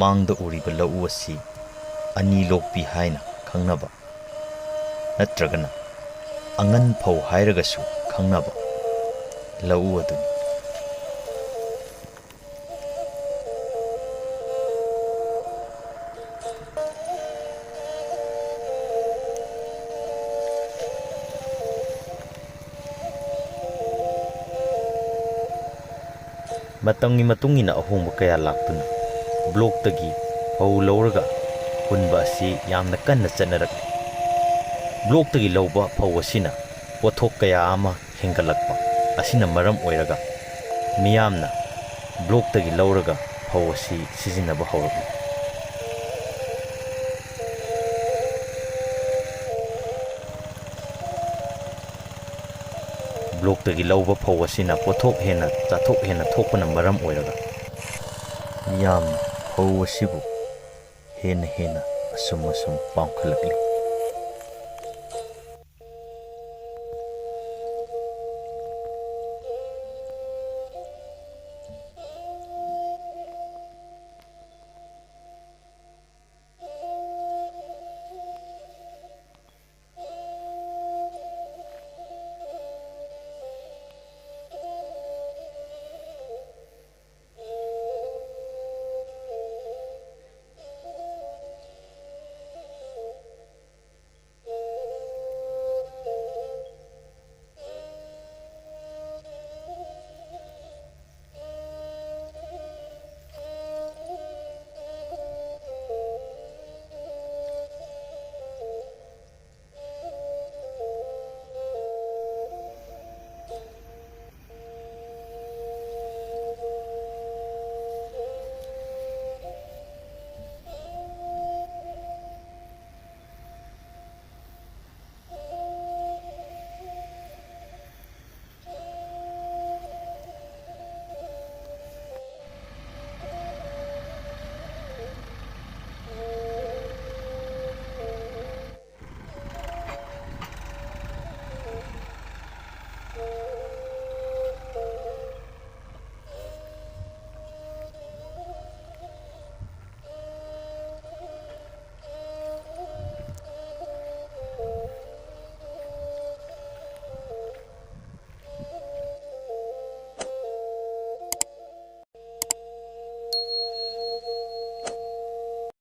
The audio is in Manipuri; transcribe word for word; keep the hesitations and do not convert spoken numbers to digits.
ꯃꯥꯡꯗ ꯎꯔꯤꯕ ꯂꯧꯎ ꯑꯁꯤ ꯑꯅꯤ ꯂꯣꯛꯄꯤ ꯍꯥꯏꯅ ꯈꯪꯅꯕ, ꯅꯠꯇ꯭ꯔꯒꯅ ꯑꯉꯟ ꯐꯧ ꯍꯥꯏꯔꯒꯁꯨ ꯈꯪꯅꯕ ꯂꯧꯎ ꯑꯗꯨꯅꯤ꯫ ꯃꯇꯝꯒꯤ ꯃꯇꯨꯡ ꯏꯟꯅ ꯑꯍꯣꯡꯕ ꯀꯌꯥ ꯂꯥꯛꯇꯨꯅ ꯕ꯭ꯂꯣꯛꯇꯒꯤ ꯐꯧ ꯂꯧꯔꯒ ꯍꯨꯟꯕ ꯑꯁꯤ ꯌꯥꯝꯅ ꯀꯟꯅ ꯆꯠꯅꯔꯛꯂꯤ꯫ ꯕ꯭ꯂꯣꯛꯇꯒꯤ ꯂꯧꯕ ꯐꯧ ꯑꯁꯤꯅ ꯄꯣꯠꯊꯣꯛ ꯀꯌꯥ ꯑꯃ ꯍꯦꯟꯒꯠꯂꯛꯄ ꯑꯁꯤꯅ ꯃꯔꯝ ꯑꯣꯏꯔꯒ ꯃꯤꯌꯥꯝꯅ ꯕ꯭ꯂꯣꯛꯇꯒꯤ ꯂꯧꯔꯒ ꯐꯧ ꯑꯁꯤ ꯁꯤꯖꯤꯟꯅꯕ ꯍꯧꯔꯛꯂꯤ꯫ ꯕ꯭ꯂꯣꯛꯇꯒꯤ ꯂꯧꯕ ꯐꯧ ꯑꯁꯤꯅ ꯄꯣꯠꯊꯣꯛ ꯍꯦꯟꯅ, ꯆꯥꯊꯣꯛ ꯍꯦꯟꯅ ꯊꯣꯛꯄꯅ ꯃꯔꯝ ꯑꯣꯏꯔꯒ ꯃꯤꯌꯥꯝꯅ ꯐꯧ ꯑꯁꯤꯕꯨ ꯍꯦꯟꯅ ꯍꯦꯟꯅ ꯑꯁꯨꯝ ꯑꯁꯨꯝ ꯄꯥꯝꯈꯠꯂꯛꯂꯤ꯫